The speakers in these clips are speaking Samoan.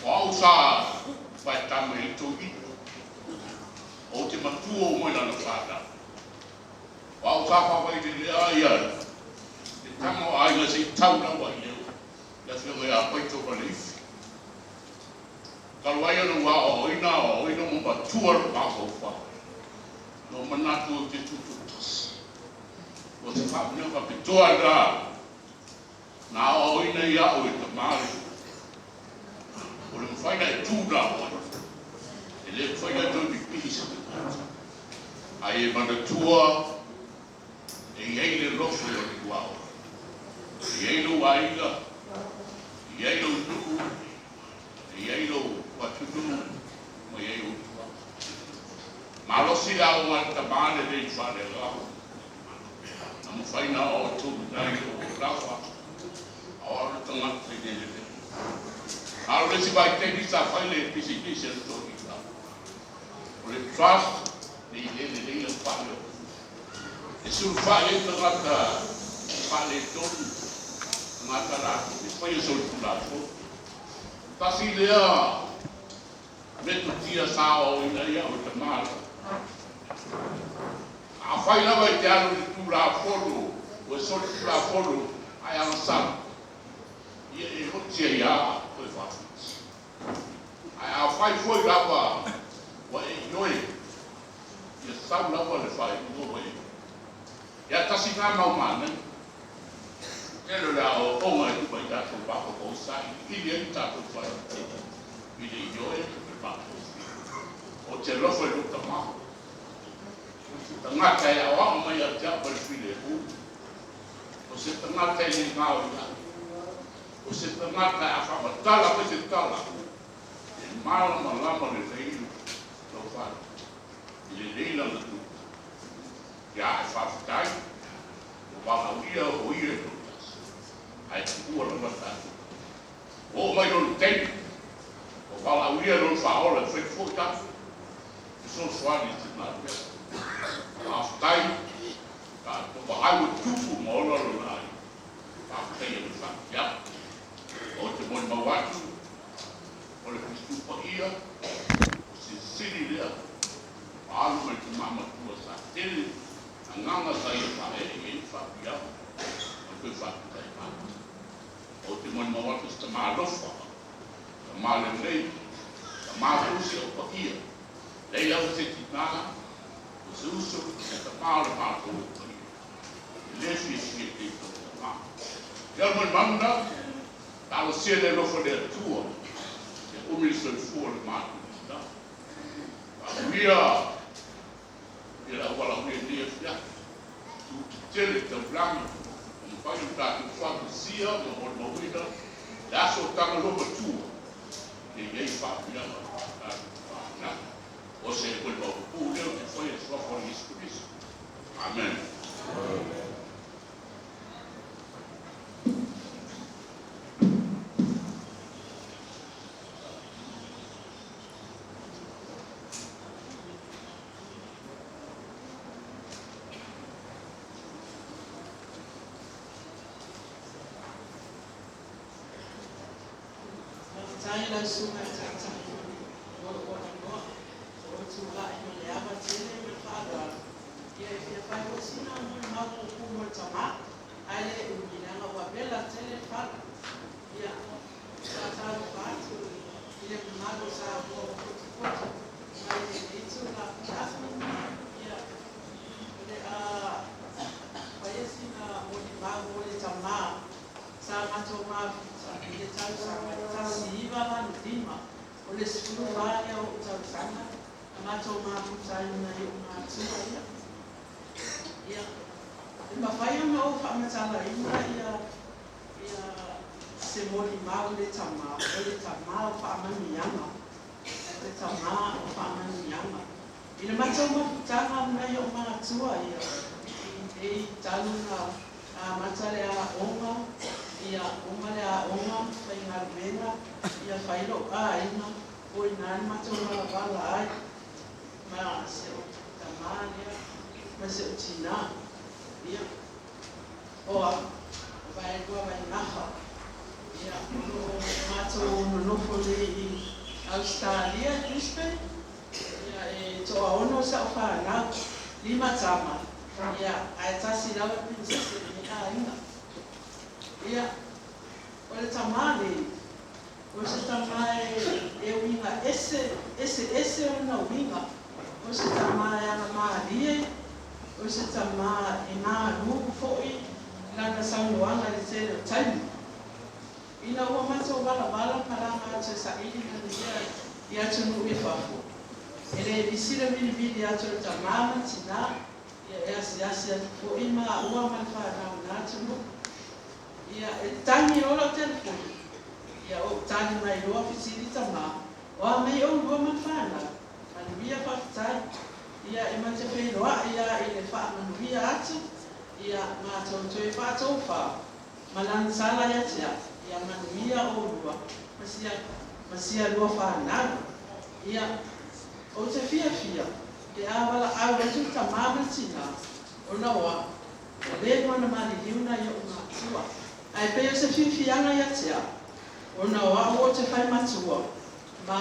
O au sa faetama i le toeaina, ou te matua oo mai lana fanau. O au sa faavailelea ia le tama o aiga se i tau lava i le afioga ia Paito ma le Ifi. Talu ai ona ua aoaoina, aoaoina ma matua lou mafaufau, na ou manatu ou te tutoatasi. O se faamea faapitoa lena na aoaoina ai au e tamā le o le mafai ona e tu na oe, e le mafai ona e toe pipii se tagata. Ae e manatua e i ai le loso o le tuaoi, e i ai lou aiga, e i ai lou nuu, e i ai lou atunuu, ma i ai ou tuaa. Malosi le aoga a le tamā lenei i faaleagaga, na mafai ona aoao ai o lava a o au le tagata i le lelei. A o le isi vaitaimi sa fai le pisinisi a le toeaina, o le trust le i le lelei lau faaleo. E sulufai ai tagata faaletonu, tagata latou te faia solitulafono. Tasi lea metotia sa aoaoina ai au e tamā lea. Afai lava e te alu i le tulafono, ua e solitulafono ae agasala, ia e oti ai lava toe faafiti. Ae afai foi lava ua e ioe, ia sau lava le faaiuga ua e. Ia tasi na mau manaia. Tele o le aoaoga e tuu mai tatou mafaufau sailiili ai tatou faaiuga i le ioe ma le faatofia. O te alofa i lou tama. Tagata e aoao mai ia te au ma le filemu. O se tagata e le gao i ai. O se tagata e a faamatala mai se tala, e malamalama lelei lau faaiuga. E lelei lana tu. Ia e faafetai, ua valaaulia o ia e toatasi, ae tuua lava tatou. Ua oo mai lona taimi, ua valaaulia lona faaola e fai foi tatou. Fesoasoani i se galuega. Faafetai, tatou vaai ua tupu ma ola lona aiga. Faafetai e le faapiau. O te molimau atu, o le Tusi Paia, o silisili lea, ua alu mai le tama matua sa tele, agaga sa ia faaee i ai le faapiau, o toe faafetai mai. O te molimau atu se tama alofa, tama lelei, tama tusi o paia, lei lava se tina, o se uso, se tama o le matou o paia. E le fiafia te i tau tama. Ia molimau na, talosia le alofa le Atua, ia umi le soifua o le matou tina. Faamanuia ia le auala ui nei afiafi. Tutetele taulaga, o mafai ona tatou faatasia ma molimauina le aso o Tagaloa matua, e i ai faapiaga tatou faafetai. O se molimau pupuu lea ou te faia i le suafa o Iesu Keriso. Amen. Faafetai lau susuga i le Taitai mo lou avanoa. O tulai ma le ava tele ma le faaaloalo. Ia e fia fai foi sina molimau puupuu mo le tamā. Ae le umi leaga ua vela tele le fala. Ia, faatalofa atu i le mamalu o Samoa ua potopoto mai lenei itula afiafi. Ia, o le a faia sina molimau mo le tamā sa matou mafuta i le tausaga e 1985, o le 14 lea o ou tausaga na matou mafuta ai ma nai ou matua ia. Ia, e mafai ona ou faamatalaina ia se molimau le tamā, o le tamā o faamanuiaga, o le tamā o faamanuiaga. I le matou mafutaga ma nai ou matua ia, i talu na amata le aoga, ia uma le aoga, faigaluega, ia fai lou aiga, o i ina le matou valavala ai, ma se o tamā lea, ma se o tinā. Ia, oa, o vaelua vainafa. Ia, o lo o matou nonofo nei i Ausetalia i Brisbane. Ia, e toaono sa'u fanau, lima tama, ia, ae tasi lava le pinisese i lenei aiga. Ia, o le tamā nei, o se tamā e uiga ese, eseese ona uiga. O se tamā e agamalie, o se tamā e malū foi lana saunoaga i le tele o taimi. Ina ua matou valavala malaga atu e saili manuia i atunuu i fafo, e le misi le vilivili atu o le tamā ma le tinā, ia e asiasi atu foi maua ma le fanau i na atunuu. Ia, e tagi loa lau telefoni, ia ou tali mai loa, fesili tamā, O a mea oulua ma le fanau? Manuia faafetai. Ia, e ma te feiloai lava i le faamanuia atu, ia matou toe faatofā ma lana tala ia te au, ia manuia oulua ma sia ma sia lua fanau. Ia, ou te fiafia pe a valaau atu le tamā ma le tinā, ona o au, ua leva ona maliliu nai o'u matua. Ae pei o se fiafiaga ia te au, ona o au ou te fai matua, ma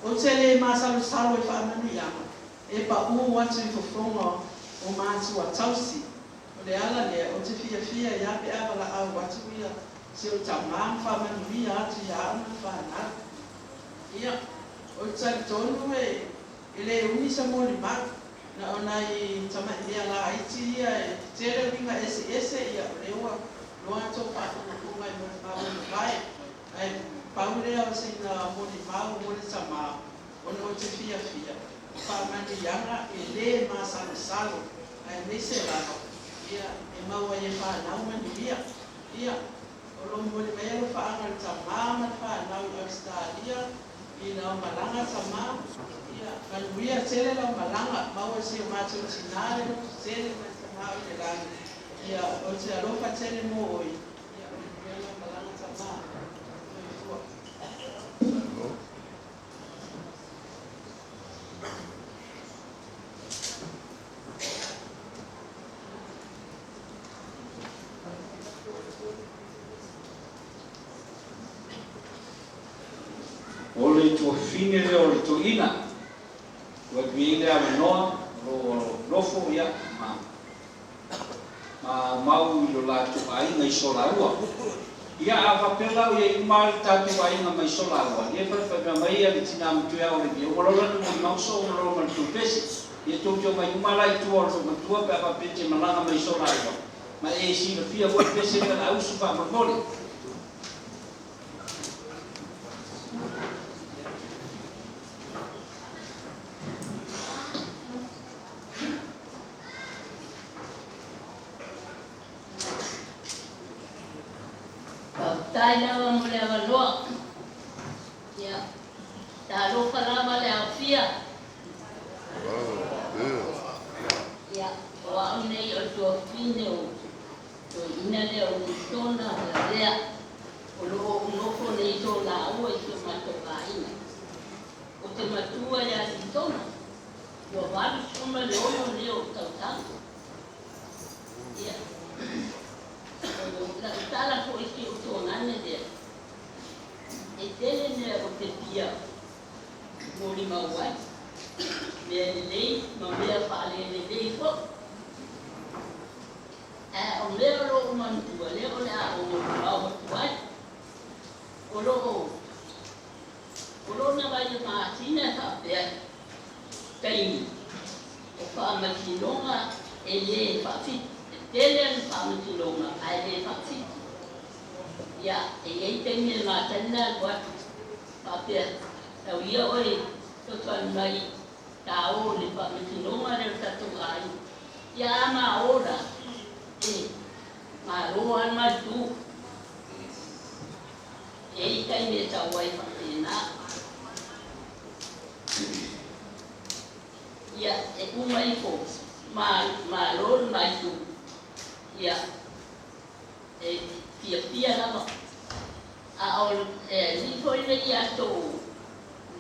ou te lē masalosalo i faamanuiaga e paʻū atu i fofoga o matua tausi. O le ala lea ou te fiafia ai pe a valaau atu ia si ou tamā ma faamanuia atu iā au ma le fanau. Ia, ou te talitonu e e lē umi sa molimau, na o nai tama'i mea laiti ia e tele uiga eseese, ia o lea ua loa tou faafogafoga i molimau ua mavae. Ae pau lea o sina molimau mo le tamā, ona ou te fiafia, o faamanuiaga e lē masalosalo, aemaise lava ia e maua ai e fanau manuia. Ia, o lo o momoli mai alofaaga i le tamā ma le fanau i Ausetalia i lau malaga tamā. Ia, manuia tele lau malaga, maua e si o matou tinā le loto tele ma le Tamā o i le lagi. Ia, ou te alofa tele mo oe. Ia, manuia lau malaga tamā. Soifua. O le tuafafine lea o le toeaina ua atu i ai le avanoa o lo o nofo ia ma maumau i lo latou aiga i Solaua. Ia a faapea la o i ai uma lava le tatou aiga mai Solaua, ia faifai mai ia le tina matua o Olivia, ua lola le molimau soo ma lola ma le tou pese. Ia tou te omai uma la i tua o le loomatua pe a faapea e te malaga mai Solaua, ma e silafia foi le pese lea o le a usu faamolemole. Faafetai lava mo le avanoa. Ia, talofa lava le aofia. Ia, o au nei o le tuafafine o toeaina lea o Nitona Lavea, o lo o ou nofo nei i Tolaua i si o matou aiga. Ou te matua ia Nitona, ua 86 nei ou tausaga. Ia, o lau tala foi i si ou tuagane lea, e tele mea ou te fia molimau ai, mea lelei ma mea faalelelei foi. Ae o mea o lo o manatua, lea o le a ou molimau atu ai. O lo o o lona vai le masina e faapea taimi o faamasinoga e lē faafitu, e tele ana faamasinoga ae lē faafitu. Ia, e i ai taimi e masani ona alu atu faapea, tau ia oe fesoasoani mai ta o i le faamasinoga lea o le tatou aiga. Ia a ma o la, e malo lava le malitu. E i ai taimi e sau ai faapena. Ia, e uma ifo, malo le malitu. Ia, e fiafia lava. A o le alii foi lenei aso o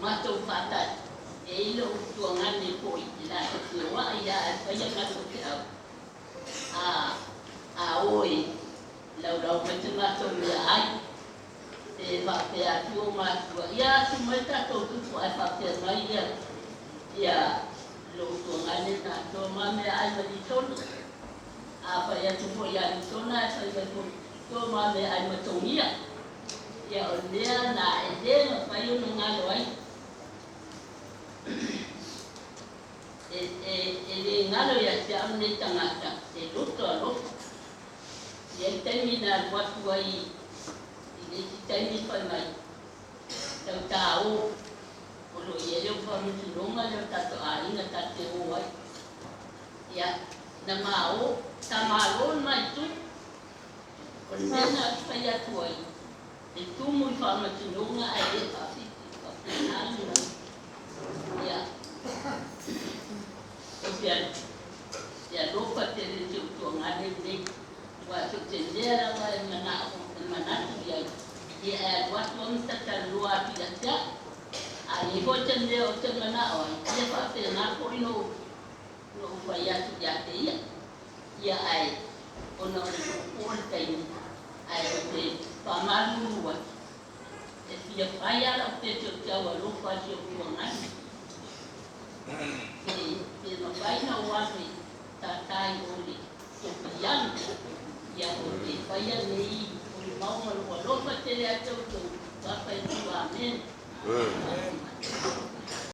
matou faatasi, e i ai lou tuagane foi e latou feoai lava e fai a matou feau. A o e laulau mai se matou meaai, Pe faapea atu ou matua, ia atu mai tatou tupu ae faapea mai ia ia lou tuagane tatou ma meaai ma litona. A fai atu foi ia litona ae fai mai foi to ma meaai ma togia. Ia o le mea na e le mafai ona galo ai. E, e, e le galo ia te au lenei tagata e loto alofa. E i ai taimi na alu atu ai i le isi taimi fai mai tau tāō o lo o i ai le faamasinoga lea o tatou aiga ta te o ai. Ia, na ma o, sa malo le ma itu. O le mea na fai atu ai, e tumu i faamasinoga ae le faafiti, faapena le mea. Ia, ou te te alofa tele i si ou tuagane lenei, aua so o se mea lava e manao e manatu i ai, ia e alu atu lava ma talanoa atu ia te au. A i ai foi se mea ou te manao ai, ia faapena foi ona ou fai atu ia te ia. Ia ae ona o le puupuu o le taimi, ae ou te faamalulu atu, e fia fai lava lau pese ou te aualofa i si ou tuagane. Pe, pe mafai ona ou alu e tātā i o i le topiano, ia ou te faia lenei molimau ma lou alofa tele ia te outou, ua fai atu. Amene.